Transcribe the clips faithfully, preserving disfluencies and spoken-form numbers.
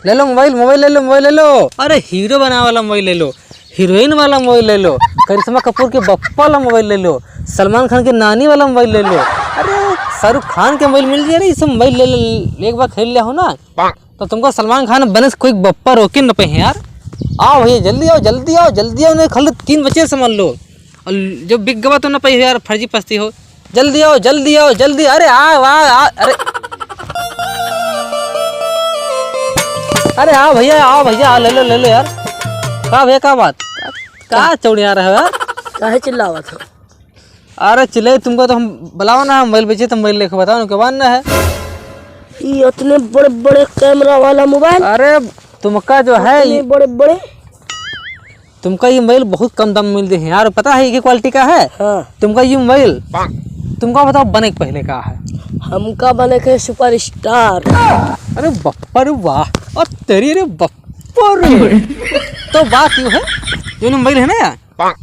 ले लो मोबाइल, मोबाइल ले लो, मोबाइल ले लो। अरे हीरो बनावे वाला मोबाइल ले लो, हीरोइन वाला मोबाइल ले लो, करिश्मा कपूर के बप्पा वाला मोबाइल ले लो, सलमान खान के नानी वाला मोबाइल ले लो। अरे शाहरुख खान के मोबाइल मिल जाए रे, ये सब मोबाइल ले ले, एक बार खरीद लिया हो ना, तो तुमको सलमान खान बने से कोई बप्पा रोके न पाए यार। आओ भैया, जल्दी आओ, जल्दी आओ, जल्दी आओ, नहीं खाली तीन बचे समझ लो। और जो बिक गवा तो ना पाई हो यार, फर्जी पस्ती हो। जल्दी आओ, जल्दी आओ, जल्दी। अरे आओ, आओ, आओ, अरे। अरे आओ भैया, आओ भैया, आओ, ले लो, ले लो यार। का भैया, का बात? का चौड़िया रहे हो यार? काहे चिल्लावत हो? अरे चिल्लाई, तुमको तो हम बुलावा ना, हम मोबाइल बेचे, तो मोबाइल लेके बताओ ना, क्या बात ना है? ये इतने बड़े बड़े कैमरा वाला मोबाइल। अरे तुमका जो है इतने ये बड़े बड़े। तुमका ये मोबाइल बहुत कम दाम में मिल दे है यार, पता है ये क्वालिटी का है? हाँ। तुमका ये मोबाइल, तुमका बताओ बने के पहले का है? हमका बने के सुपरस्टार। अरे बाप रे वाह, और तेरी रे बाप रे। तो बात यूँ है, जो मोबाइल है ना यार,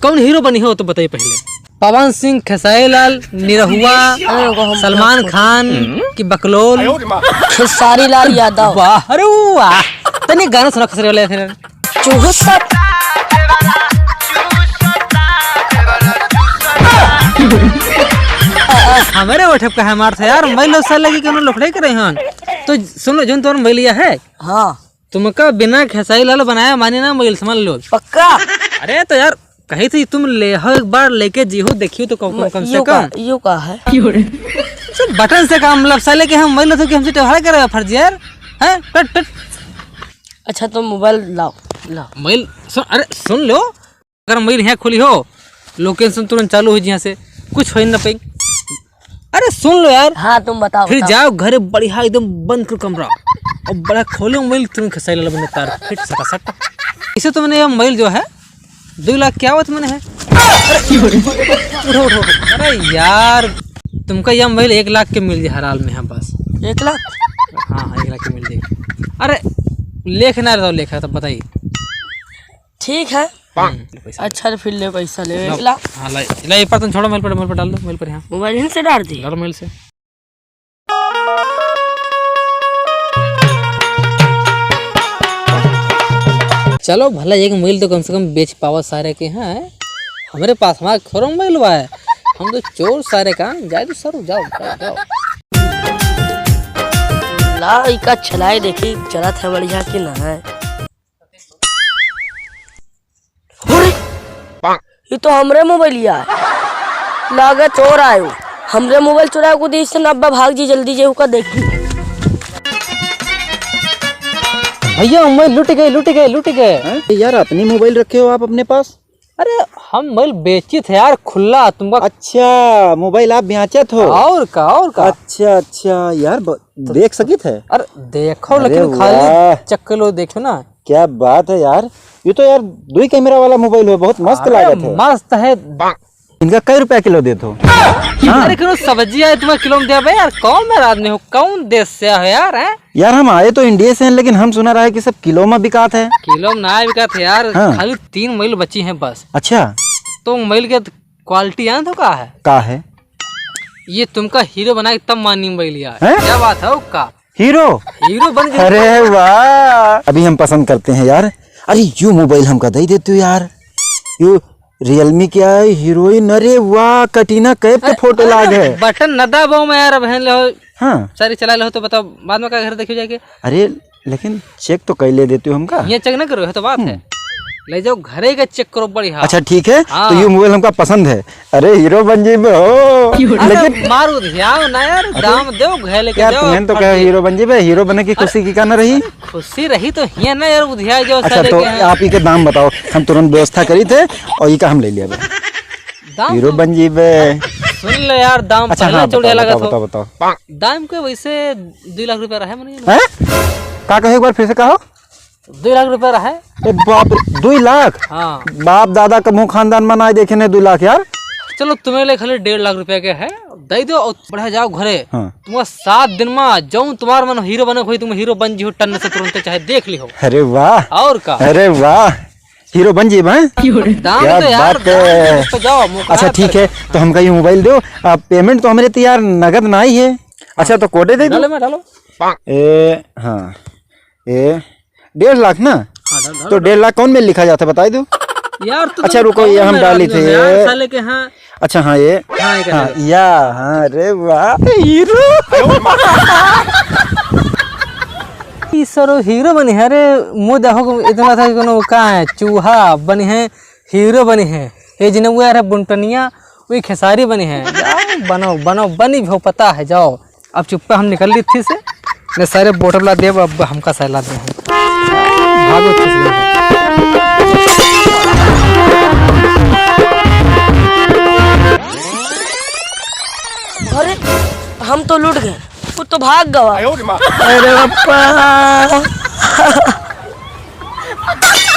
कौन हीरो बनी हो तो बताइए पहले। पवन सिंह, खेसारी लाल, निरहुआ, अरे, वो हम सलमान खान की बकलोल। खेसारी लाल यादव। वाह, अरे वाह। तनी गाना सुना खेसारी वाले फिर। चूसत। हमारे वो ठपका है मार था यार, मैं लो साले की कोनो लफड़े करे हन। तो सुनो, जोन तोर मोबाइलिया है। हाँ। तुमका बिना खेसारी लाल बनाया माने ना मोबाइल, समझ लो। पक्का? अरे तो यार, कही थी तुम ले हो एक बार लेके जी हो, देखियो तो कम, कम, कम से यो का, कम। यो का है? सब बटन से काम, मतलब साले के हम मोबाइल तो कि हमसे त्योहार करे फर्जी यार, हैं? टट, टट। अच्छा तो मोबाइल लाओ, लाओ। मोबाइल सुन, अरे सुन लो, अगर मोबाइल यहाँ खोली हो, लोकेशन तुरंत चालू हो जी यहाँ से, कुछ हो ही ना पाई। अरे सुन लो यार। हाँ, तुम बताओ, फिर बताओ। जाओ घरे बढ़िया एकदम बंद कर कमरा और बड़ा खोले मोबाइल, तुरंत खेसारी लाल बने तार फिट सटासट। इसे तो मैंने ये मोबाइल जो है दो लाख क्या हुआ मैंने है। अरे उठो, उठो, उठो। अरे यार तुमका ये मोबाइल एक लाख के मिल जाए हर हाल में। हाँ बस। एक लाख? हाँ हाँ, एक लाख के मिल जाए। अरे लेख ना रहो, लेखा तब बताइए। ठीक है। हम्म, लो पैसा। अच्छा, तो फिर ले पैसा ले, लो। एक लाख। हाँ, ला, ला, ये पर तुम छोड़ो, मोबाइल पर, मोबाइल पर डाल दो, मोबाइल पर यहाँ। मोबाइल ही से डाल दी। डालो मोबाइल से। चलो भला एक मोबाइल तो कम से कम बेच पावा सारे के, हैं? हमरे पास हमारा खोरो मोबाइल हुआ है, हम तो चोर सारे का, जाए तो सर, जाओ, जाओ, जाओ। ला, इका चलाए देखी, चलत है बढ़िया कि ना है। अरे! ये तो हमरे मोबाइलिया है। लागे चोर आयो। हमरे मोबाइल चुराए को दी, इससे ना अब्बा भाग जी, जल्दी जे ओका देखी। भैया, मोबाइल लुट गए, लुट गए, लुट गए। हैं? यार, अपनी मोबाइल रखे हो आप अपने पास? अरे, हम मोबाइल बेची थे यार, खुला तुमका। अच्छा, मोबाइल आप बेचत हो? और का, और का? अच्छा, अच्छा, यार, ब-, देख सकित है? अरे, देखो, अरे लेकिन खाली वाह। चेक कर लो, देखो ना। क्या बात है यार, ये तो यार दुई कैमरा वाला मोबाइल है, बहुत मस्त अरे, लागत है। मस्त है। इनका कै रुपया किलो देत हो? हाँ। अरे, कौनो सब्जी आए तुम्हें किलो में दे बे यार, कौन मेरा आदमी हो, कौन देश से हो यार, हैं? यार, हम आए तो इंडिया से हैं, लेकिन हम सुना रहा है कि सब किलो में बिकात है। किलो में ना बिकात है यार, हाँ। खाली तीन मोबाइल बची हैं बस। अच्छा। तो मोबाइल के क्वालिटी जानत हो का है? का है? ये तुमका हीरो बनाए तब मानी मोबाइल यार। हैं? क्या बात है का? हीरो? हीरो बन गए। अरे वाह, अभी हम पसंद करते हैं यार। अरे, यू मोबाइल हमका दे देते हो यार। यू Realme क्या है, हीरोइन? अरे वाह, कटरीना कैफ के अरे, फोटो अरे, लाग है। बटन न दबाओ मैं यार, बहन लो। हाँ। सारी चला लो तो बताओ, बाद में का घर देखियो जाके। अरे, लेकिन चेक तो कर ले देते हो हमका। ये चेक ना करो, ये तो बात है। हम्म। ले जाओ घरे का चेक करो बढ़िया। अच्छा, ठीक है, हाँ। तो ये मोबाइल हमका पसंद है। अरे, हीरो बन जी बे हो। अरे, लेकिन मार उधियाओ ना यार, अरे, दाम दो, घर लेके यार, जाओ, तुमने तो फट कहा गई। हीरो बन जी बे, हीरो बने की अरे, खुशी की का ना रही? खुशी रही तो हियाँ ना यार, उधिया जो अच्छा, साले तो के हैं। आप इके दाम बताओ, हम तुरंत व्यवस्था करी थे और इका हम ले लिया बे। दाम हीरो तो बन जी बे। सुन ले यार, दाम अच्छा, पहला हाँ, चौड़िया बताओ, लगा बताओ, था। बताओ, बताओ। दाम के वैसे दो लाख रुपया रहे मने। हैं? का कहे एक बार फिर से कहो? दो लाख रुपया रहे। ए बाप रे, दो लाख? हाँ। बाप दादा का मुँह खानदान में ना देखे ने दो लाख यार। चलो, तुम्हें लिए खाली डेढ़ लाख रुपया के है, दे दो और बढ़िया जाओ घरे। हाँ। तुम्हारा सात दिन में जौन तुम्हार मन हीरो बने कोई, तुम हीरो बन जी हो टन से तुरंत, चाहे देख ली हो। अरे वाह। और का? अरे वाह, हीरो बन जी भाई। दाम क्या दे यार, बात है। दाम दे, उस पे जाओ, मुकरार अच्छा, ठीक करके। है, तो हमका ये मोबाइल दो। अब पेमेंट तो हमारे तो यार नगद ना ही है। अच्छा, तो कोडे दे दो। डालो, मैं डालो। ए, हाँ। ए, डेढ़ लाख ना? हाँ, डाल, डाल, तो डाल। डेढ़ लाख कौन में लिखा जाता है, बताई दो। यार, तू अच्छा, तो रुको, ये कौन हम मेरा डाली आदमी थे, है यार, ये। साले के, हाँ। अच्छा, हाँ, ये। हाँ, ये हाँ, कर दे। या, हाँ, अरे वाह, हीरो। ई सरो हीरो बनी है रे, मुँह देखो, इतना था कि कोनो का है, चूहा बनी है, हीरो बनी है। ये जिन्हें वो यार बुनटनिया, वही खेसारी बनी है। जाओ, बनो, बनो, बनी भी हो, पता है, जाओ। अब चुप्पे हम निकल ली थी से, ने सारे बोतल ला देब, अब हमका सहला दे। भागो, चुप रहो। अरे, हम तो लूट गए, वो तो भाग गवा। अरे बाप्पा।